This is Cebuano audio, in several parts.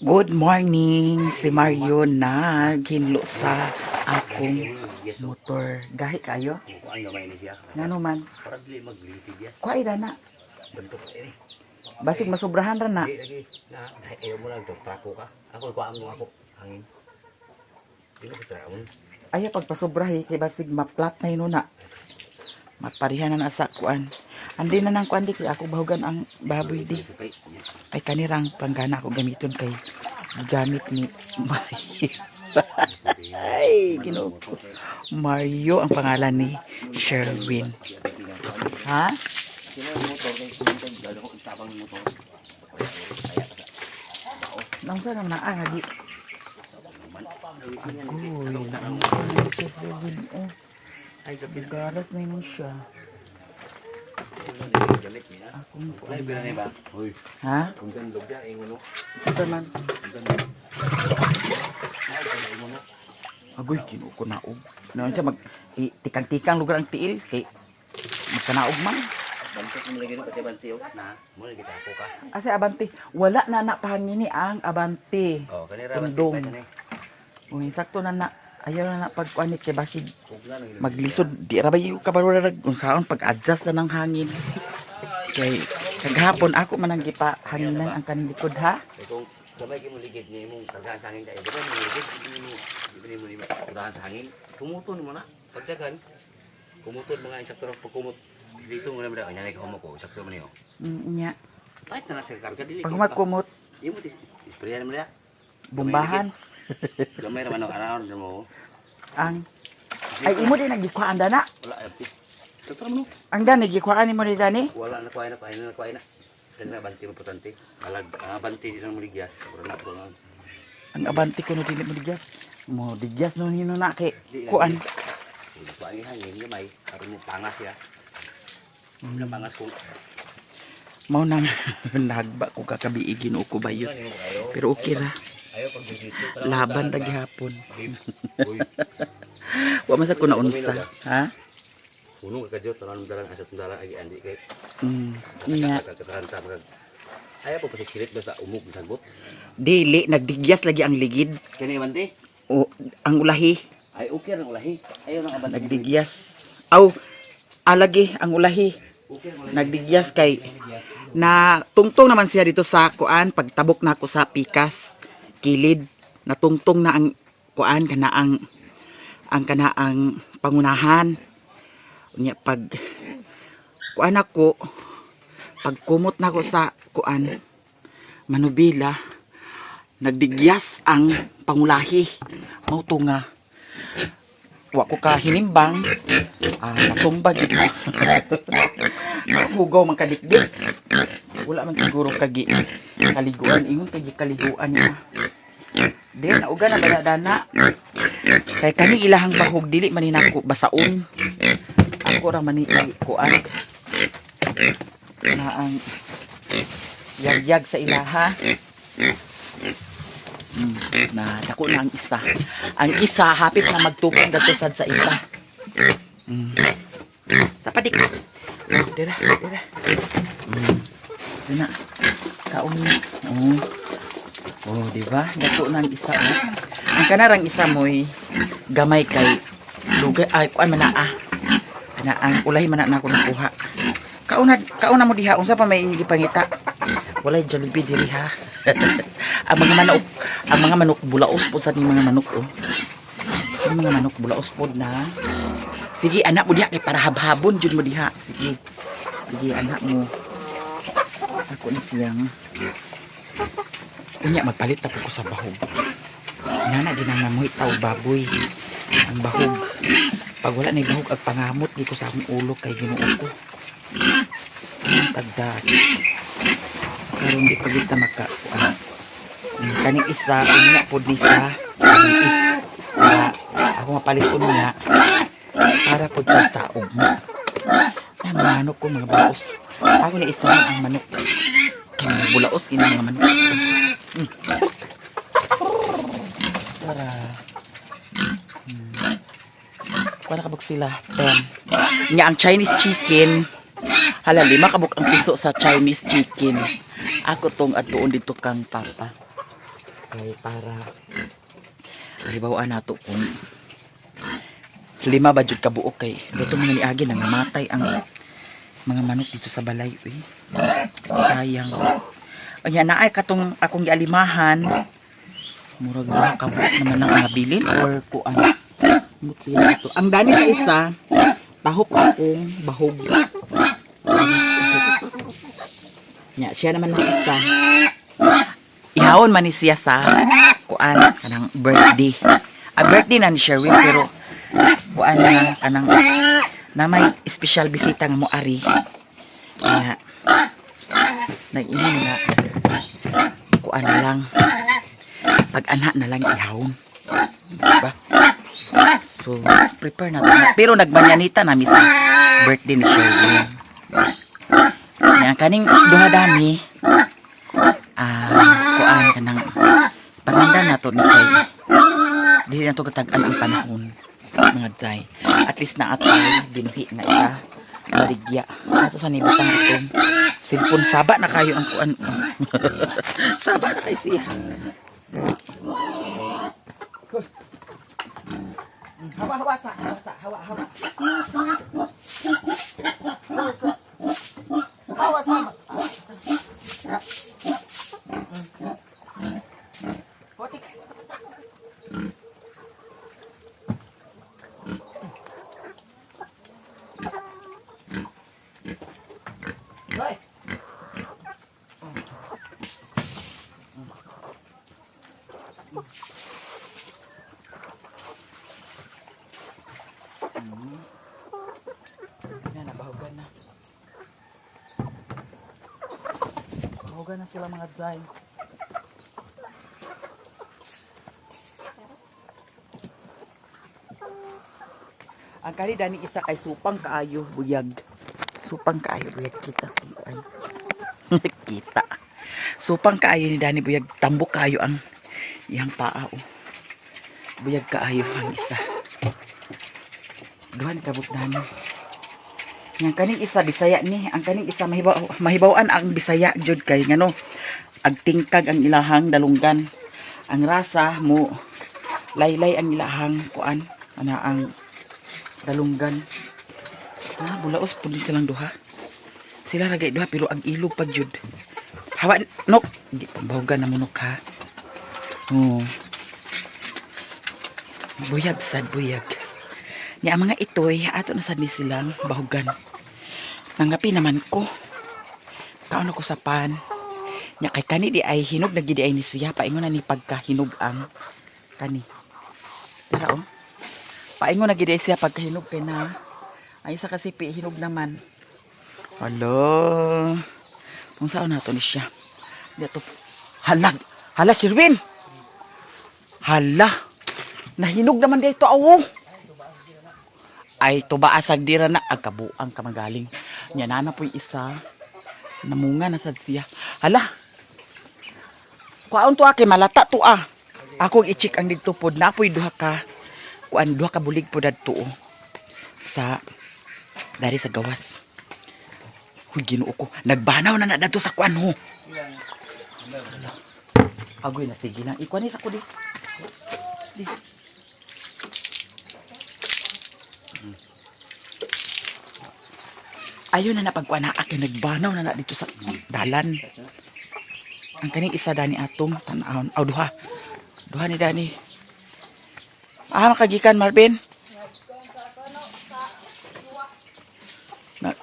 Good morning, si Mario naghinlo sa akong motor. Gahi kayo? Kuan gamay ni siya. Ngano man? Para dili maglitig ya. Kuhay ra na. Bentuk ini. Basig masubrahan ra na. Di lagi na ayaw mo lang trako ka. Ako kuan mo ako hangin. Di ba sa traon? Ayaw pagpasubrahi kay basig maplat na yun na. Maparihan na na sa kuan. Andi na nang kuan di kay ako bahugan ang baboy di. Ay kanirang panggana ako gamiton kay gigamit ni Mario. Ay, Ginoo ko. Mario ang pangalan ni Sherwin. Ha? Sino ang motor kay sino galo ko tabang motor. Nang saan naman na ah, di. Agoy, naang siya Sherwin. Oh, Ay gabi. garas na yun siya. Gamit niya. Akong Ay kuan. pila ni ba? Hoy, Ha? kung dandog ya ingon no. Ito man. Kung dandog. Ay ingon no. Agoy, Ginoo ko naog. Noon siya mag tikang-tikang lugar ang tiil kay magkanaog man. Bantok mo lagi no pati banti oh. Na, mo lagi tako ka. Asa abante, wala na na pahangini ang abante. Oh, kanira Tundong. banti. Uy, sakto na na. Ayaw na na pagkuanit kay basig Ugla nang maglisod di ra ba yung kabarurag kung saon pag-adjust na ng hangin. Kay kagahapon ako man ang gipa hanginan ang kaning likod ha. Kay kung gamay kay mo ligid niya imong kargahan sa hangin kayo. Gamay mo ligid di mo di mo ni kargahan sa hangin. Kumuton mo na pagdagan. Kumuton mga insakto ra pagkumot. Dito mo na ba kanya ka ko sakto man niyo. Nya. Kahit na nasa karga dili. Pag magkumot, Imo ti isprayan mo na. bombahan Gamay ra man ang araw mo. ang ay imo din nagikuhaan dana. Wala ay. Sakto ra man no. Ang dani gikuhaan nimo ni dani. Wala na kuhay na kuhay na kuhay na. Kana banti mo potante. Malag ah, banti sa mo ligyas. Ora na ko nga. Ang abante ko no dili mo digyas. Mo digyas no nino na kay Di lang. kuan. Kuan ni hangin gamay aron mo pangas ya. Wala pangas kung Mao nang nagba ko kagabi Ginoo ko bayot. Pero okay ra. Ayaw pag dito. Laban ra gihapon. Uy, Wa man sa ko naunsa, ha? puno ka kadyo tanan dalan asa tundala agi andi kay. Nya. Kakataranta mag. Ayaw po pasikilit basta umog sagot. Dili nagdigyas lagi ang ligid Kani bante? o ang ulahi Ay okay ra ulahi. Ayaw nang abante. nagdigyas. Aw alagi ang ulahi Okay ra ulahi. nagdigyas kay na tungtong naman siya dito sa kuan pagtabok na ako sa pikas kilid, natungtong na ang kuan kana ang kana ang pangunahan. Unya pag kuan ako, pagkumot na ako sa kuan manubila, nagdigyas ang pangulahi. Mao to nga wa ko kahinimbang, natumba gid. Hugaw man kadikdik, wala man siguro kagi kaliguan, ingon kagi kaliguan niya. Di nauga na ba dana kay kani ilahang bahog dili man ni nako basaon. Ako ra man ni kuan na ang yagyag sa ilaha. Na dako na ang isa. Ang isa hapit na magtupong gadto sad sa isa. Sa padik. Dira, dira. Dira na. Kaon na. Oh. Oh, di ba? Dako na ang isa. Oh. Ang kanarang isa mo'y gamay kay lugay ay kuan man na ah. Na ang ulay man na nako nakuha. Kauna kauna mo diha unsa pa may inyong gipangita? Walay Jollibee diri ha. Ang mga manok bulaos po sa ning mga manok oh. Ang mga manok bulaos pod na. Sige anak mo diha kay para habhabon jud mo diha. Sige. Sige anak mo. Ako ni siyang. Unya magpalit ako ko sa bahog. Nana ginangamoy tao baboy. Ang bahog. Pag wala na bahog ag pangamot di ko sa akong ulo kay Ginoo ko. Ang tagda. Sa karon di pa kita maka kuan. Kaning isa unya pod ni sa para ako mapalit unya para pod sa saog mo. Na mga manok ko mga bulaos. Ako ni isa ang manok. Kay mga bulaos kini mga manok. Para. Wala kabuk sila. 10. Nga ang Chinese chicken. Hala, 5 kabuk ang piso sa Chinese chicken. Ako tong atuon dito kang papa. Kay para halimbawa nato kung lima ba jud ka buok kay luto mga niagi nangamatay ang mga manok dito sa balay uy. Sayang. Unya naay katong akong gialimahan. Murag duha ka buok naman ang nabilin or kuan. Mutila to. Ang dani sa isa, tahop akong bahog. Nya, siya naman ang isa. Ihawon man ni siya sa kuan kanang birthday. A birthday na ni Sherwin pero kuan na kanang na may special bisita nga mo ari. Nya, nag-inom na kuan na lang pag ana na lang ihawon. Diba? So, prepare na to. Pero nagmanyanita na sa birthday ni Sherwin. Nya, kaning duha dami kuan kanang panganda na to ni kay dili na to katag-an ang panahon mga day. At least na atay binuhi nga isa baligya. Ato sa nibutang itong cellphone, saba na kayo ang kuan. Saba na kay siya. Hawa hawa sa hawa sa hawa hawa. Hawa sa. Hotik. Hoy. Na, nabahugan na. Bahugan na sila mga day. Ang kani dani isa kay supang kaayo buyag. Supang kaayo buyag kita. Kuan. Kita. Supang kaayo ni Dani buyag, tambok kaayo ang iyang paa oh. Buyag kaayo ang isa. Duhan kabuk dani. Yang kaning isa Bisaya ni, ang kaning isa mahibaw mahibaw-an ang Bisaya jud kay ngano agtingkag ang ilahang dalunggan. Ang rasa mo laylay ang ilahang kuan ana ang dalunggan. Ah, bulaos pud ni silang duha. Sila ra gay duha pero ang ilog pag jud. Hawa nok, di pambahugan na mo nok ha. Oo. Buyag sad buyag. Nya ang mga itoy ato na sad ni silang bahugan. Nangapi naman ko. Kaon ako sa pan. Nya kay kani di ay hinog na gid di ay ni siya, paingon na ni pagkahinog ang kani. Tara oh. Paingon na gid ay siya pagkahinog kay na. Ay isa kasi pi hinog naman. Hala. Kung saan nato ni siya. Dito. Halag. Hala, Sherwin. Hala. Nahinog naman dito awo. Ay tubaasag dira na agkabuang kamagaling. Nya nana po'y isa. Namunga na sad siya. Hala. Kuaon to kay malata to ah. Akong i-check ang didto pod na po'y duha ka. Kuan duha ka bulig pod adto oh. Sa dari sa gawas. Huy, Ginoo ko. Nagbanaw na na dadto sa kuan ho. Hala. Agoy na sige lang. Ikuan ni sa ko di. Di. Ayun na napagkuan na akin nagbanaw na na dito sa dalan. Ang kaning isa dani atong tan-awon. Aw duha. Duha ni dani. Ah, makagikan Marvin.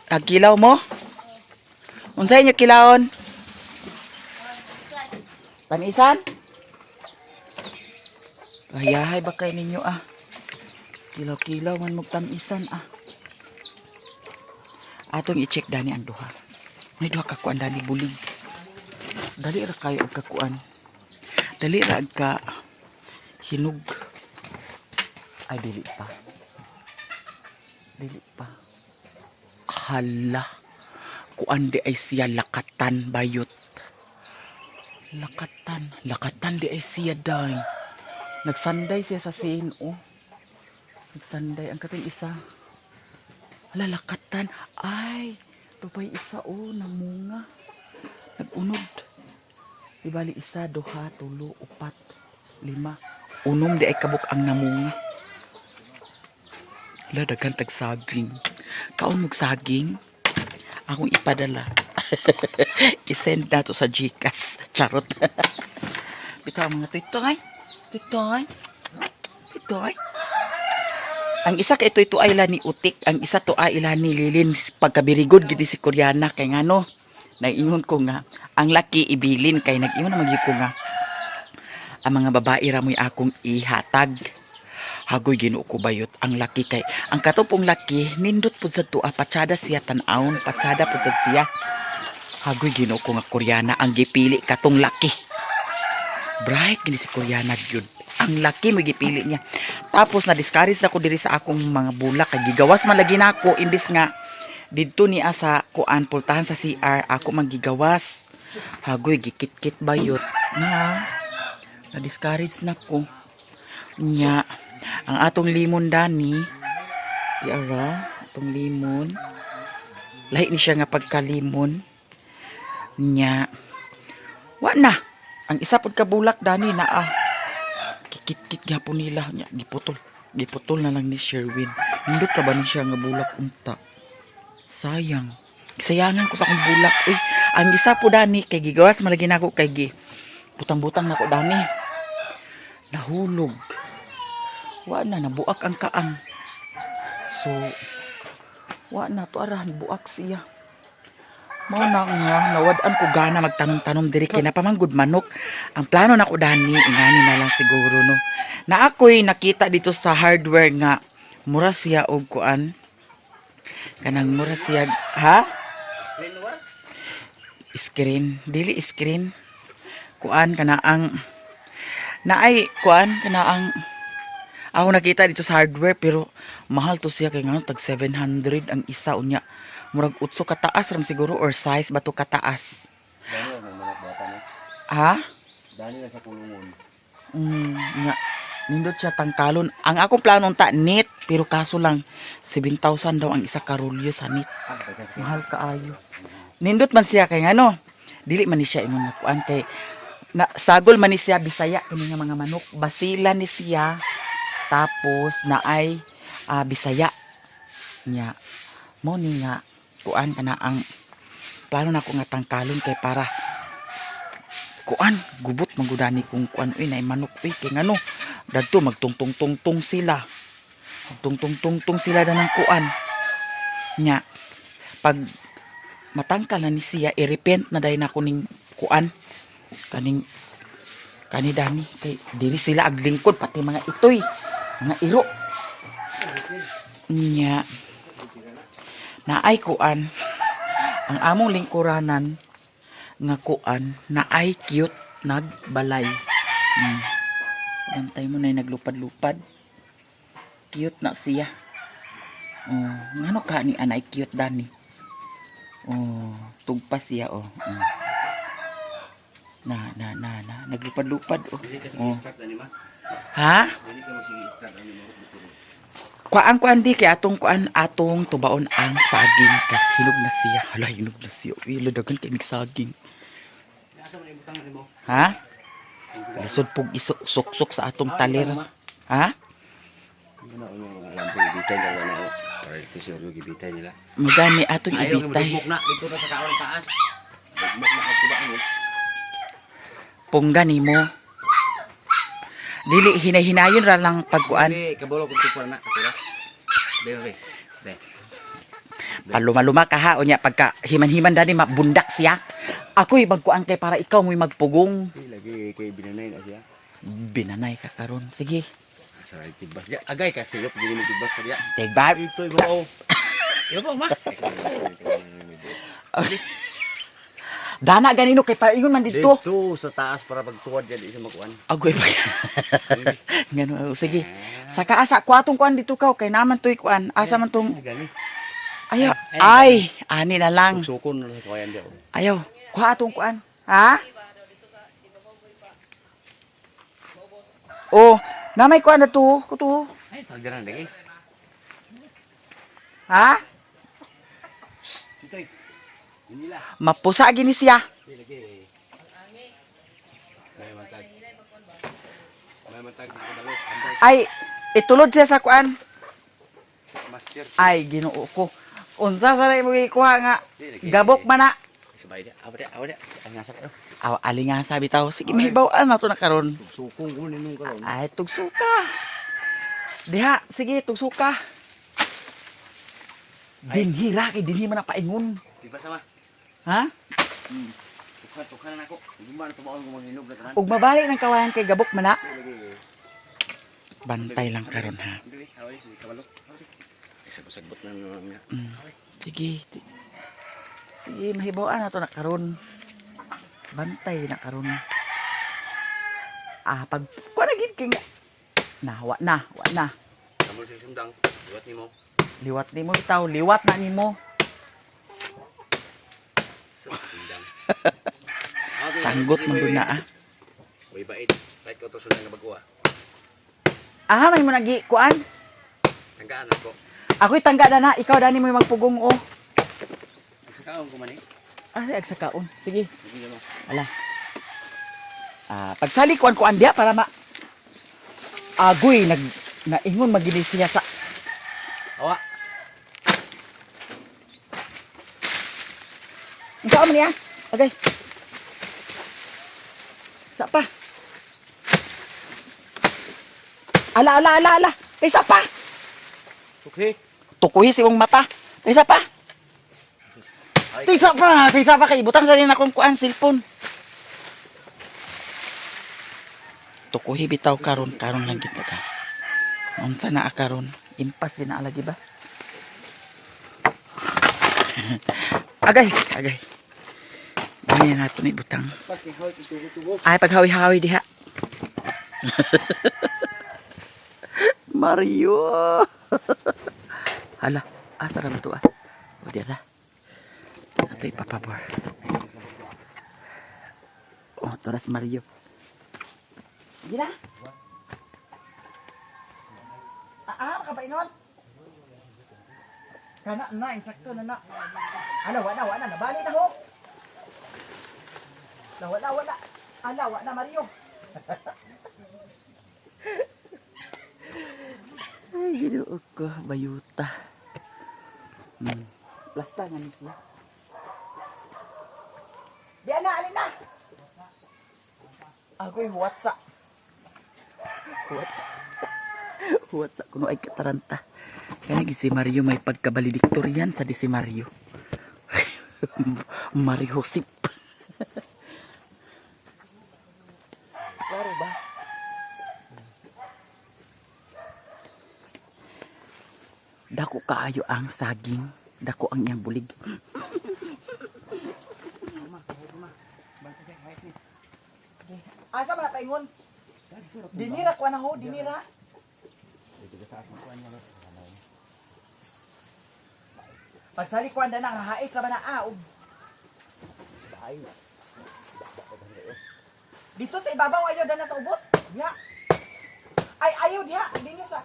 Nagkilaw mo? Unsay inyo kilawon? Panisan? Ayahay ba kay ninyo ah? Kilaw-kilaw man magtamisan ah. Atong i-check dani ang duha. May duha ka kuan dani bulig. Dali ra kayo og kakuan. Dali ra ag ka hinog. Ay dili pa. Dili pa. Hala. Kuan di ay siya lakatan bayot. Lakatan. Lakatan di ay siya day. Nagsanday siya sa sin oh. Nagsanday ang kating isa. Hala, lakatan. Ay, tupay isa oh, namunga. Nagunod. Di bali isa, duha, tulo, upat, lima. Unom di ay kabuk ang namunga. Hala, daghan tag saging. Kaon mog saging. Akong ipadala. I-send na to sa GCash. Charot. Bitaw ang mga tuitoy. Tuitoy. Tuitoy. Ang isa ka ito ito ay ni Utik, ang isa to ay ni Lilin. Pagkabirigod gid si Koreana kay ngano. Naiingon ko nga ang laki ibilin kay nag-ingon na magyud ko nga ang mga babae ra mo'y akong ihatag. Hagoy, Ginoo ko bayot ang laki kay ang katopong laki nindot pud sa tuwa, patsada siya tan-awon, patsada pud sad siya. Hagoy, Ginoo ko nga Koreana ang gipili katong laki. Bright gini si Koreana gyud. Ang laki mo gipili niya. Tapos na discourage ako diri sa akong mga bulak kay gigawas man lagi nako imbis nga didto niya sa kuan pultahan sa CR ako magigawas. Hagoy, gikit-kit bayot na na discourage na ko. Nya ang atong limon dani di ara atong limon lahi ni siya nga pagkalimon. Nya wa na ang isa pud ka bulak dani na ah kikit-kit gyapon nila. Nya giputol giputol na lang ni Sherwin. Nindot ka ba ni siya nga bulak unta? Sayang, sayangan ko sa akong bulak uy. Ang isa po dani kay gigawas malagi nako kay gi butang-butang nako dani, nahulog. Wa na, nabuak ang kaang. So wa na to arahan, buak siya. Mao na nga nawad-an ko gana magtanom-tanom diri kay napamanggod manok. Ang plano nako dani ingani na lang siguro, no, na ako'y nakita dito sa hardware nga mura siya og kuan, kanang mura siya ha screen, dili screen, kuan kana ang naay kuan kana ang ako nakita dito sa hardware, pero mahal to siya kay nga tag 700 ang isa. Unya murag utso kataas ram siguro or size ba to kataas. Dani ang manok bata no. Ha. Dani na sa kulungon. Nga nindot siya tangkalon. Ang akong plano unta net, pero kaso lang 7,000 daw ang isa ka rolyo sa net. Ah, daghan sa Mahal kaayo. Nindot man siya kay ngano, dili man ni siya ingon nga kuan kay na sagol man ni siya Bisaya kini nga mga manok. Basila ni siya tapos naay Bisaya nya. Mo ni nga kuan kana ang plano nako nga tangkalon kay para kuan gubot manggudani kung kuan uy naay manok uy kay ngano dadto magtungtong-tungtong sila, magtungtong-tungtong sila danang kuan. Nya pag matangkal na ni siya, i-repent na dahil nako ning kuan kaning kani dani kay diri sila aglingkod pati mga itoy, mga iro. Nya naay kuan ang among lingkuranan nga kuan naay cute nagbalay. Bantay mo na yung naglupad-lupad. Cute na siya. Oh, ngano ka ni anay cute dani? Oh, tugpa siya oh. Oh. Na na na na naglupad-lupad oh. Dili ka Oh. sige start ani ma. Ha? Dili ka mo sige start ani mo. Kuan kuan di kay atong kuan atong tubaon ang saging kay hinog na siya. Hala, hinog na siya. Uy, ladagan kay mig saging. Asa man ibutang ani mo? Ha? Lisod pug isuksok sa atong talir. Ha? Ano ang alam ko ibitay nila na. Para ito siguro gibitay nila. Magani atong Ayaw ibitay. nga na dito na sa kaon taas. Dugmok na ang tubaan mo. Pungga nimo. Dili hinay-hinayon ra lang pagkuan. Be, kabalo kung tupar na ako ra. Be, be. Be. Palumaluma ka ha unya pagka himan-himan dani mabundak siya. Ako'y magkuan kay para ikaw mo'y magpugong. Di lagi kay binanay na siya. Binanay ka karon. Sige. Sa right tigbas. Ya, agay ka silop dili mo tigbas ka diya. Tigba. Ito ibaw. Ibaw ma. Dana ganino kay paingon man dito. Dito sa taas para pagtuwad yan isa makuan. Agoy ba? Ngano, sige. Saka asa ko atong kuan dito kaw kay naman toy kuan. Asa man tong Gani. Ayaw, ay, ani na lang. Sukon na sa kawayan diya. Ayaw, kuha atong kuan. Ha? Oh, namay kuan na to, kuto. Ay, tagdaran lagi. Ha? Dito. Nila. Mapusa gini siya. Di lagi. Ay, itulod siya sa kuan. Master. Ay, Ginoo ko. Unsa sa na imo gikuha nga gabok man na. Sabay dia. Awa dia, awa dia. Ang nasa kayo. Aw, alingasa bitaw. Sige, mahibaw-an na to na karon. Sukong ko ninong karon. Ay, tugsuka. Diha, sige, tugsuka. Dinhi ra kay dinhi man na paingon. Di ba sama? Ha? Tukhan, tukhan na ako. Hindi man tumaon ko manghinog na tanan. Ug mabalik ng kawayan kay gabok man na. Lagi. Bantay lang karon ha. Hindi, away, hindi kabalo. Sagbot-sagbot na nga. Sige. Sige, mahibaw-an na to na karon. Bantay na karon. Ah, pag kuha na gid kay nga. Na, wa na, wa na. Kamol sa sundang, liwat nimo. Liwat nimo bitaw, liwat na nimo. Sundang. Sanggot man gud na ah. Uy, bait. Bait ko to sundang nga bago ah. Ah, may mo nagi kuan. Tanggaan ako. Ako'y tangga na na, ikaw dani mo magpugong oh. Sakaon ko man eh. Ah, ay, sakaon. Sige. Sige mo. Ala. Ah, pagsali kuan kuan diya para ma Agoy nag naingon magini siya sa Awa. Unsa man niya? Okay. Sa pa. Ala ala ala ala. Kaysa pa. Okay. Tukuhi si imong mata. Kaysa pa. Kaysa pa, kaysa pa kay butang sa rin akong kuan cellphone. Tukuhi bitaw karon karon lang gid ka. Unsa na karon? Impas din na lagi ba? Agay, agay. Dami na nato ni butang. Ay, paghawi-hawi diha. Mario. Hala, asa ra ba to ah? O diya ra. Ato ipapabor. Oh, Toras Mario. Gila. Ah, ah, makapainon. Kana na, insakto na na. Ala, wala, wala, nabali na ho. Na, wala, wala. Ala, wala, Mario. Ay, ginoo ko, bayuta. Plasta nga ni siya. Diyan na, alin na. Ako'y huwatsa. Huwatsa. Huwatsa kuno ay kataranta. Kaya si Mario may pagkabalediktorian sa di si Mario. Mario Josep. Klaro ba? Dako kaayo ang saging. Dako ang iyang bulig. Asa man na paingon? Dinira ko na ho, dinira. Pagsali ko anda na nga hais ra ba na ah, og. Dito sa ibabaw ayaw dana sa ubos. Diha. Ay ayaw diha, dinhi sa.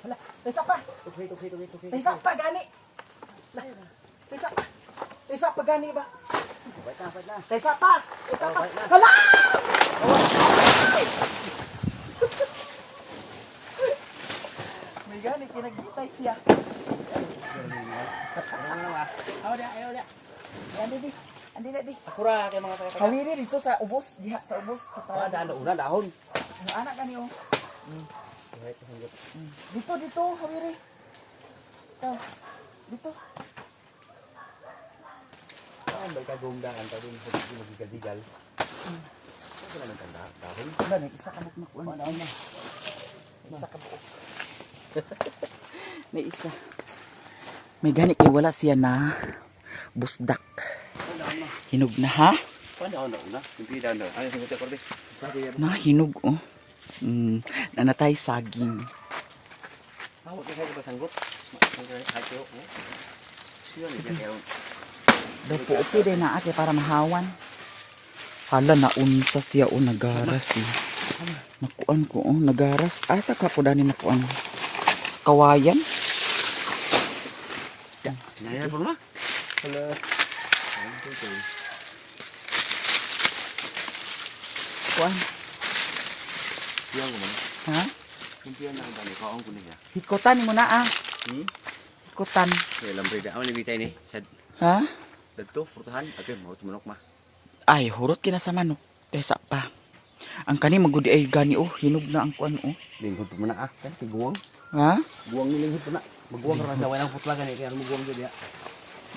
Hala, taysa pa. Taysa pa gani. Lah, taysa pa. Taysa pa gani ba? Taysa pa. Taysa pa. Hala! May gani kinagitay siya. Awa dia, ayo dia. Andi di. Andi na di. Ako ra kay mga taga. Hawiri dito sa ubos, diha sa ubos. Ah, daan una dahon. Ang anak gani oh. Dito dito, hawiri. Ito. Dito. Saan ba kagungdangan ta dun sa magigal-digal? Saan naman kanda dahon? Wala na isa ka buok na kuan. Dahon na. Isa ka buok. May isa. May gani kay wala siya na busdak. Hinog na ha? Kuan dahon na una. Hindi dahon na. Ano sa korbe? Na hinog oh. Nanatay saging. Awa kay sa sanggup. Ayo. Daw po okay din na ate para mahawan. Hala naunsa siya o nagaras eh. Nakuan ko oh, nagaras. Asa ka po dani nakuan? Sa kawayan? Naya po ma? Hala. Kuan. Piyang ko man. Ha? Kung piyang na ang gani, kaon ko niya. Hikotan mo na ah. Hikotan. Kaya lambre da. Ako ni bitay ni. Sa Ha? dagto, purtahan. Okay, mahurot manok ma. Ay, hurot kina sa manok. Tesa pa. Ang kani magudi ay gani oh, hinog na ang kuan oh. Linghod pa man na ah. Kan si guwang. Ha? Guwang ni linghod pa na. Maguwang ra daway ang putla gani kaya maguwang jud ya.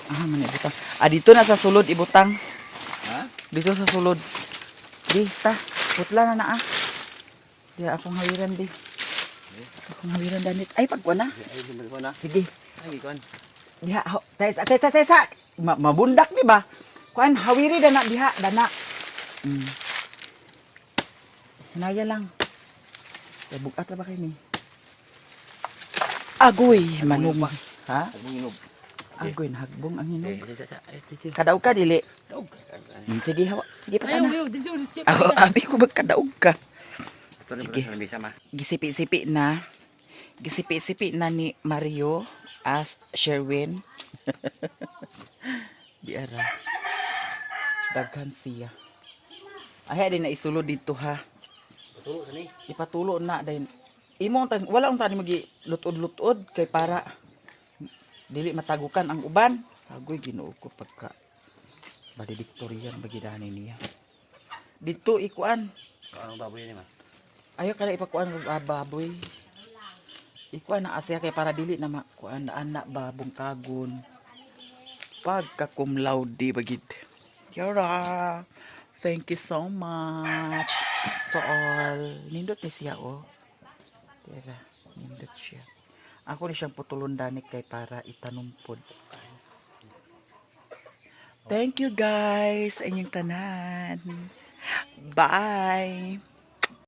Ah, man ibutang. Ah, dito na sa sulod ibutang. Ha? Dito sa sulod. Di, ta. Putla na na ah. Di, akong hawiran di. Akong hawiran danit. Ay, pagkuan na. Ay, di ko na. Sige. Ay, kuan. Diha, ho, tesa, tesa, tesa. Mabundak di ba? Kuan, hawiri dana diha, dana. Hinaya lang. Kaya bugat ra ba kayo ni? Agoy, manong. Ha? Agbong inog. Agoy, nahagbong ang hinog. Eh, sa sa. Ay, dito. Kadaog ka, dili. Daog. Sige, hawa. Sige, Ayaw, patana. ayaw, dito, dito. Ako, abi ko magkadaog ka. Ito na Sige. ba sa ma? Gisipi-sipi na. Gisipi-sipi na ni Mario as Sherwin. Di ara. Daghan siya. Ay, di na isulod dito ha. Patulo sa ni. Ipatulo na dayon. Imo ang wala ang tani magi lutod-lutod kay para dili matagukan ang uban. Agoy, Ginoo ko, pagka valedictorian bagidani niya. Dito ikuan. Kaon baboy ni ma. Ayaw ka na ipakuan og baboy. Ikuan na asya kay para dili na makuan na anak ba bungkagon. Pagka cum laude bagid. Yara. Thank you so much to all. Nindot ni siya oh. Tira, nindot siya. Ako ni siyang putulon danik kay para itanumpod. Thank you guys sa inyong tanan. Bye.